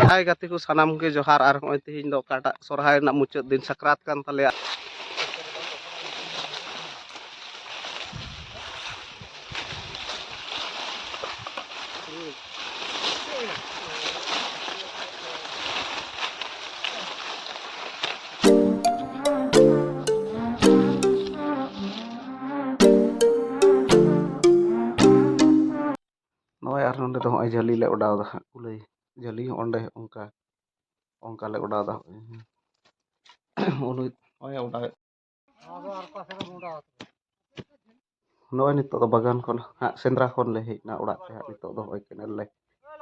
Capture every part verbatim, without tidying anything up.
ᱦᱟᱭ ᱜᱟᱛᱮ ᱠᱚ ᱥᱟᱱᱟᱢ ᱜᱮ ᱡᱚᱦᱟᱨ᱾ ᱟᱨ ᱱᱚᱜᱼᱚᱭ ᱛᱮᱦᱮᱧ ᱫᱚ ᱚᱠᱟᱴᱟᱜ ᱥᱚᱨᱦᱟᱭ ᱨᱮᱱᱟᱜ ᱢᱩᱪᱟᱹᱫ ᱫᱤᱱ ᱥᱟᱠᱨᱟᱛ ᱠᱟᱱ ᱛᱟᱞᱮᱭᱟ᱾ ᱱᱚᱜᱼᱚᱭ ᱟᱨ ᱱᱚᱸᱰᱮ ᱫᱚ ᱱᱚᱜᱼᱚᱭ ᱡᱷᱟᱹᱞᱤ ᱞᱮ ᱚᱰᱟᱣ ᱮᱫᱟ ᱦᱟᱸᱜ, ᱠᱩᱞᱟᱹᱭ ᱡᱷᱟᱹᱞᱤ ᱚᱸᱰᱮ ᱚᱱᱠᱟ, ᱚᱱᱠᱟ ᱞᱮ ᱚᱰᱟᱣ ᱮᱫᱟ᱾ ᱩᱱᱤ ᱱᱚᱜᱼᱚᱭ ᱚᱰᱟᱣ ᱱᱚᱜᱼᱚᱭ ᱱᱤᱛᱚᱜ ᱫᱚ ᱵᱟᱜᱟᱱ ᱠᱷᱚᱱ ᱦᱟᱸᱜ, ᱥᱮᱸᱫᱽᱨᱟ ᱠᱷᱚᱱ ᱞᱮ ᱦᱮᱡ ᱮᱱᱟ ᱚᱲᱟᱜ ᱛᱮ ᱦᱟᱸᱜ᱾ ᱱᱤᱛᱚᱜ ᱫᱚ ᱱᱚᱜᱼᱚᱭ ᱠᱮᱱᱮᱞ ᱞᱮ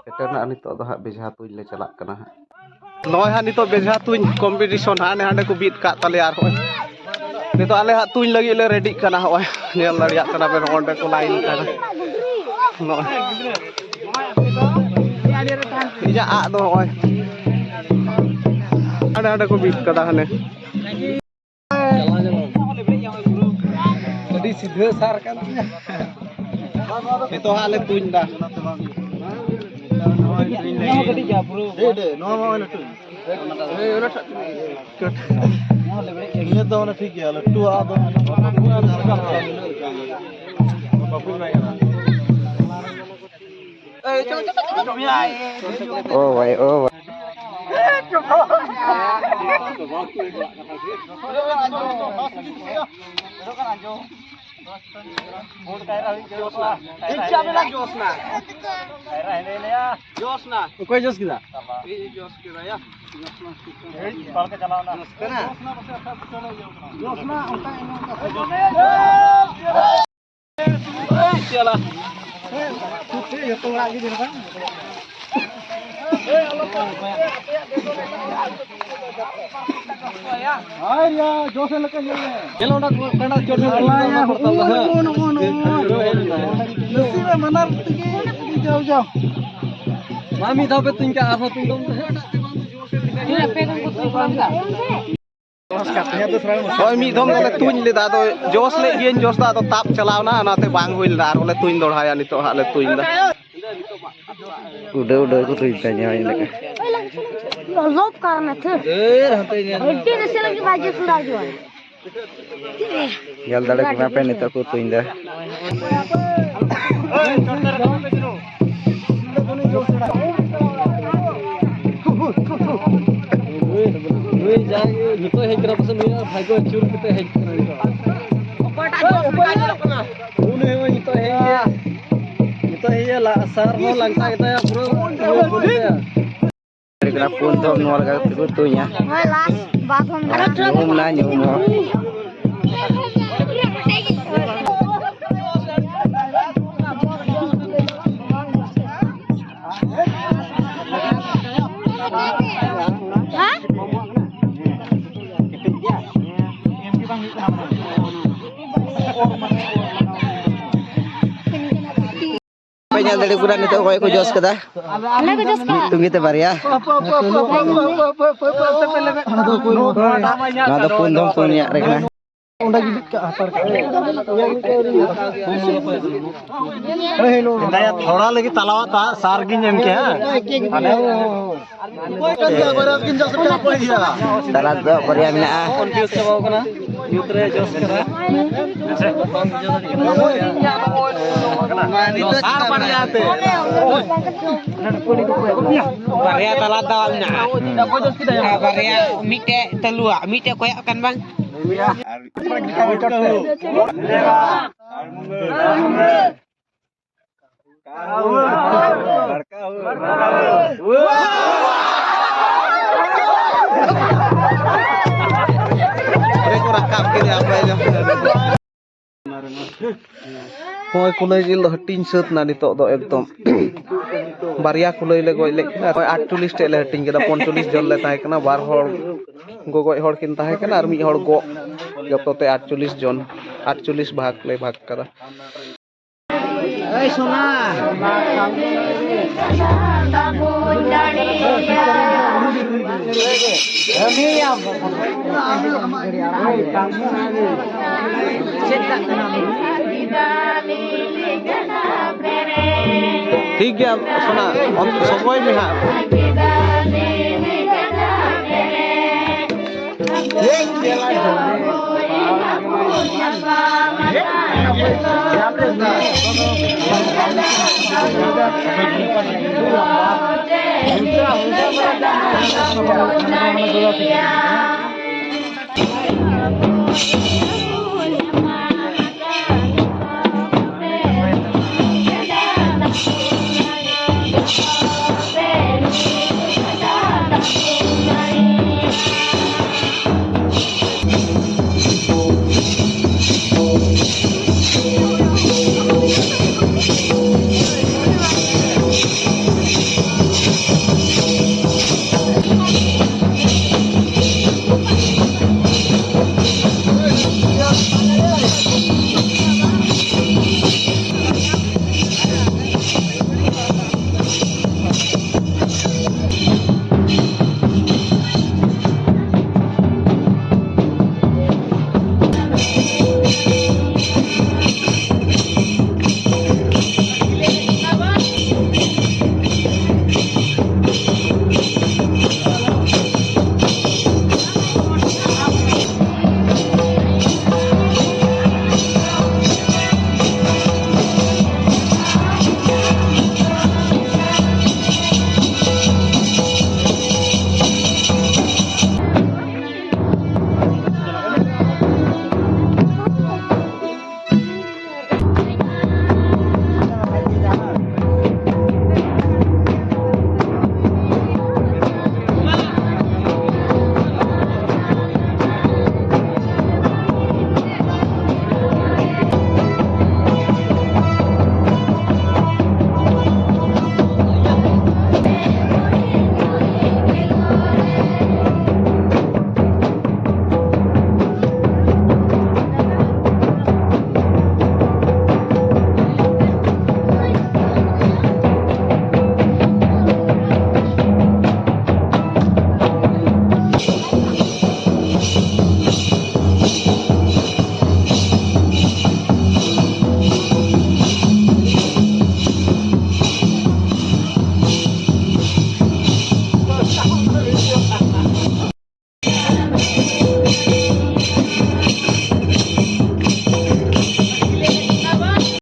ᱥᱮᱴᱮᱨ ᱮᱱᱟ᱾ ᱱᱤᱛᱚᱜ ᱫᱚ ᱦᱟᱸᱜ ᱵᱮᱡᱷᱟ ᱛᱩᱧ ᱞᱮ ᱪᱟᱞᱟᱜ ᱠᱟᱱᱟ ᱦᱟᱸᱜ᱾ ᱱᱚᱜᱼᱚᱭ ᱦᱟᱸᱜ ᱱᱤᱛᱚᱜ ᱵᱮᱡᱷᱟ ᱛᱩᱧ ᱠᱚᱢᱯᱤᱴᱤᱥᱚᱱ ᱦᱟᱸᱜ ᱱᱮ ᱦᱟᱸᱰᱮ ᱠᱚ ᱵᱤᱫ ᱠᱟᱜ ᱛᱟᱞᱮᱭᱟ᱾ ᱟᱨ ᱱᱚᱜᱼᱚᱭ ᱱᱤᱛᱚᱜ ᱟᱞᱮ ᱦᱟᱸᱜ ᱛᱩᱧ ᱞᱟᱹᱜᱤᱫ ᱞᱮ ᱨᱮᱰᱤᱜ ᱠᱟᱱᱟ᱾ ᱱᱚᱜᱼᱚᱭ ᱧᱮᱞ ᱫᱟᱲᱮᱭᱟᱜ ᱠᱟᱱᱟ ᱯᱮ, ᱱᱚᱜᱼᱚᱭ ᱚᱸᱰᱮ ᱠᱚ ᱞᱟᱭᱤᱱ ᱠᱟᱱᱟ᱾ ᱱᱚᱜᱼᱚᱭ ᱤᱧᱟᱹᱜ ᱟᱜ ᱫᱚ ᱱᱚᱜᱼᱚᱭ ᱦᱟᱸᱰᱮ ᱦᱟᱸᱰᱮ ᱠᱚ ᱵᱤᱫ ᱠᱟᱫᱟ ᱦᱟᱱᱮ᱾ ᱟᱹᱰᱤ ᱥᱤᱫᱷᱟᱹ ᱥᱟᱨ ᱠᱟᱱ ᱛᱤᱧᱟ᱾ ᱱᱤᱛᱚᱜ ᱦᱟᱸᱜ ᱞᱮ ᱛᱩᱧ ᱫᱟ᱾ ᱱᱚᱣᱟ ᱠᱟᱹᱴᱤᱡ ᱜᱮᱭᱟ, ᱯᱩᱨᱟᱹ᱾ ᱱᱚᱣᱟ ᱢᱟ ᱚᱱᱟ ᱴᱩᱧ᱾ ᱱᱤᱭᱟᱹ ᱫᱚ ᱚᱱᱟ ᱴᱷᱤᱠ ᱜᱮᱭᱟ, ᱞᱟᱹᱴᱩᱣᱟᱜ ᱫᱚ᱾ ᱳ ᱵᱷᱟᱭ, ᱳ ᱵᱷᱟᱭ᱾ ᱚᱠᱚᱭ ᱡᱚᱥ ᱠᱮᱫᱟ? ᱡᱚᱥ ᱠᱮᱫᱟ, ᱭᱟ᱾ ᱡᱚᱥ ᱠᱟᱱᱟ᱾ ᱡᱚᱥ ᱠᱟᱱᱟ, ᱚᱱᱠᱟ ᱮᱱᱚᱜ ᱠᱟᱛᱷᱟ᱾ ᱧᱮᱞ ᱚᱸᱰᱮ ᱠᱟᱸᱰᱟ ᱪᱚᱴ ᱨᱮ ᱱᱚᱜᱼᱚ ᱱᱚᱜᱼᱚ ᱱᱚᱜᱼᱚ ᱱᱚᱜᱼᱚ᱾ ᱱᱟᱥᱮ ᱨᱮ ᱵᱟᱱᱟᱨ ᱛᱮᱜᱮ ᱟᱹᱰᱤ ᱡᱟᱣ ᱡᱟᱣ᱾ ᱢᱟ ᱢᱤᱫ ᱫᱷᱟᱣ ᱯᱮ ᱛᱩᱧ ᱠᱟᱜᱼᱟ, ᱟᱨᱦᱚᱸ ᱛᱩᱧ ᱫᱚ᱾ ᱦᱮᱸ, ᱟᱯᱮ ᱫᱚ ᱠᱚ ᱛᱩᱧ ᱠᱚ ᱵᱟᱝ ᱠᱟᱜᱼᱟ᱾ ᱦᱳᱭ, ᱢᱤᱫ ᱫᱷᱚᱢ ᱫᱚᱞᱮ ᱛᱩᱧ ᱞᱮᱫᱟ, ᱟᱫᱚ ᱡᱚᱥ ᱞᱮᱫ ᱜᱤᱭᱟᱹᱧ, ᱡᱚᱥ ᱫᱚ ᱟᱫᱚ ᱛᱟᱵ ᱪᱟᱞᱟᱣ ᱮᱱᱟ, ᱚᱱᱟᱛᱮ ᱵᱟᱝ ᱦᱩᱭ ᱞᱮᱱᱟ᱾ ᱟᱨ ᱦᱚᱸᱞᱮ ᱛᱩᱧ ᱫᱚᱦᱲᱟᱭᱟ, ᱱᱤᱛᱚᱜ ᱦᱟᱸᱜ ᱞᱮ ᱛᱩᱧ ᱫᱟ᱾ ᱩᱰᱟᱹᱣ ᱩᱰᱟᱹᱣ ᱠᱚ ᱛᱩᱧ ᱛᱟᱦᱮᱸ ᱞᱮᱠᱟ᱾ ᱞᱚᱵ ᱠᱟᱨᱱᱟ ᱛᱷᱟᱹ᱾ ᱦᱟᱹᱴᱤ ᱨᱮ ᱥᱮ ᱞᱟᱹᱜᱤᱫ ᱵᱟᱡᱮ ᱥᱩᱨᱟ ᱡᱚᱣᱟᱱ᱾ ᱧᱮᱞ ᱫᱟᱲᱮ ᱠᱚ ᱠᱟᱱᱟ ᱯᱮ, ᱱᱤᱛᱚᱜ ᱠᱚ ᱛᱩᱧ ᱫᱟ᱾ ᱱᱩᱭ, ᱱᱩᱭ ᱡᱟᱦᱟᱸᱭ ᱱᱤᱛᱚᱜ ᱦᱮᱡ ᱠᱟᱱᱟ, ᱯᱟᱥᱮ ᱱᱩᱭᱟᱜ ᱵᱷᱟᱜᱽᱜᱚ ᱪᱩᱨ ᱠᱟᱛᱮ ᱦᱮᱡ ᱠᱟᱱᱟ ᱱᱤᱛᱚᱜ᱾ ᱚᱠᱚᱭᱴᱟᱜ ᱡᱚᱥ ᱞᱮᱠᱟ ᱧᱮᱞᱚᱜ ᱠᱟᱱᱟ? ᱩᱱᱤ ᱦᱚᱸ ᱱᱤᱛᱚᱜ ᱦᱮᱡ ᱜᱮ, ᱱᱤᱛᱚᱜ ᱦᱮᱡ ᱜᱮ ᱞᱟ-, ᱥᱟᱨ ᱦᱚᱸ ᱞᱟᱝᱴᱟ ᱜᱮᱛᱟᱭᱟ ᱯᱩᱨᱟᱹ᱾ ᱟᱹᱰᱤ ᱜᱟᱱ ᱯᱩᱱ ᱫᱷᱚᱢ ᱱᱚᱣᱟ ᱞᱮᱠᱟ ᱠᱟᱛᱮ ᱠᱚ ᱛᱩᱧᱟ᱾ ᱦᱳᱭ, ᱞᱟᱥᱴ ᱵᱟᱨ ᱫᱷᱚᱢ᱾ ᱧᱩᱦᱩᱢ ᱱᱟ, ᱧᱩᱦᱩᱢ ᱦᱚᱸ᱾ ᱯᱮ ᱧᱮᱞ ᱫᱟᱲᱮ ᱠᱚ ᱠᱟᱱᱟ ᱱᱤᱛᱚᱜ ᱚᱠᱚᱭ ᱠᱚ ᱡᱚᱥ ᱠᱟᱫᱟ᱾ ᱟᱞᱮ ᱠᱚ ᱡᱚᱥ ᱠᱟᱫᱟ᱾ ᱢᱤᱫ ᱛᱩᱝᱜᱤ ᱛᱮ ᱵᱟᱨᱭᱟ᱾ ᱱᱚᱣᱟ ᱫᱚ ᱯᱩᱱ ᱫᱷᱚᱢ ᱯᱩᱱᱭᱟᱜ ᱨᱮ ᱠᱟᱱᱟ᱾ ᱛᱷᱚᱲᱟ ᱞᱟᱹᱜᱤᱫ ᱛᱟᱞᱟᱣᱟ ᱛᱟ-, ᱥᱟᱨ ᱜᱤᱧ ᱮᱢ ᱠᱮᱜᱼᱟ᱾ ᱛᱟᱞᱟ ᱫᱚ ᱵᱟᱨᱭᱟ ᱢᱮᱱᱟᱜᱼᱟ᱾ ᱠᱚᱱᱯᱷᱤᱭᱩᱡᱽ ᱪᱟᱵᱟᱣ ᱠᱟᱱᱟ᱾ ᱧᱩᱛ ᱨᱮ ᱡᱚᱥ ᱠᱟᱱᱟ᱾ ᱟᱨ ᱵᱟᱨᱭᱟ ᱛᱮ᱾ ᱵᱟᱨᱭᱟ ᱛᱟᱞᱟ ᱫᱟᱣ ᱢᱮᱱᱟᱜᱼᱟ᱾ ᱟᱨ ᱵᱟᱨᱭᱟ, ᱢᱤᱫᱴᱮᱡ ᱛᱟᱹᱞᱩᱣᱟᱜ, ᱢᱤᱫᱴᱮᱡ ᱠᱚᱭᱚᱜ ᱠᱟᱱ ᱵᱟᱝ᱾ ᱨᱟᱠᱟᱵ ᱠᱮᱫᱮᱭᱟ ᱚᱠᱚᱭ ᱪᱚ᱾ ᱦᱳᱭ, ᱠᱩᱞᱟᱹᱭ ᱡᱤᱞ ᱫᱚ ᱦᱟᱹᱴᱤᱧ ᱥᱟᱹᱛ ᱱᱟ ᱱᱤᱛᱚᱜ ᱫᱚ ᱮᱠᱫᱚᱢ᱾ ᱵᱟᱨᱭᱟ ᱠᱩᱞᱟᱹᱭ ᱞᱮ ᱜᱚᱡ ᱞᱮᱫ ᱠᱤᱱᱟ᱾ ᱟᱴᱪᱚᱞᱞᱤᱥ ᱴᱷᱮᱡ ᱞᱮ ᱦᱟᱹᱴᱤᱧ ᱠᱮᱫᱟ᱾ ᱯᱚᱸᱭᱛᱟᱞᱞᱤᱥ ᱡᱚᱱ ᱞᱮ ᱛᱟᱦᱮᱸ ᱠᱟᱱᱟ, ᱵᱟᱨ ᱦᱚᱲ ᱜᱚᱜᱚᱡ ᱦᱚᱲ ᱠᱤᱱ ᱛᱟᱦᱮᱸ ᱠᱟᱱᱟ ᱟᱨ ᱢᱤᱫ ᱦᱚᱲ ᱜᱚᱜ᱾ ᱡᱚᱛᱚ ᱛᱮ ᱟᱴᱪᱚᱞᱞᱤᱥ ᱡᱚᱱ, ᱟᱴᱪᱚᱞᱞᱤᱥ ᱵᱷᱟᱜᱽ ᱞᱮ ᱵᱷᱟᱜᱽ ᱠᱟᱫᱟ᱾ ᱮᱭ ᱥᱳᱱᱟ᱾ ᱴᱷᱤᱠ ᱜᱮᱭᱟ ᱥᱳᱱᱟ, ᱚᱱ-, ᱥᱚᱢᱚᱭ ᱢᱮ ᱦᱟᱸᱜ᱾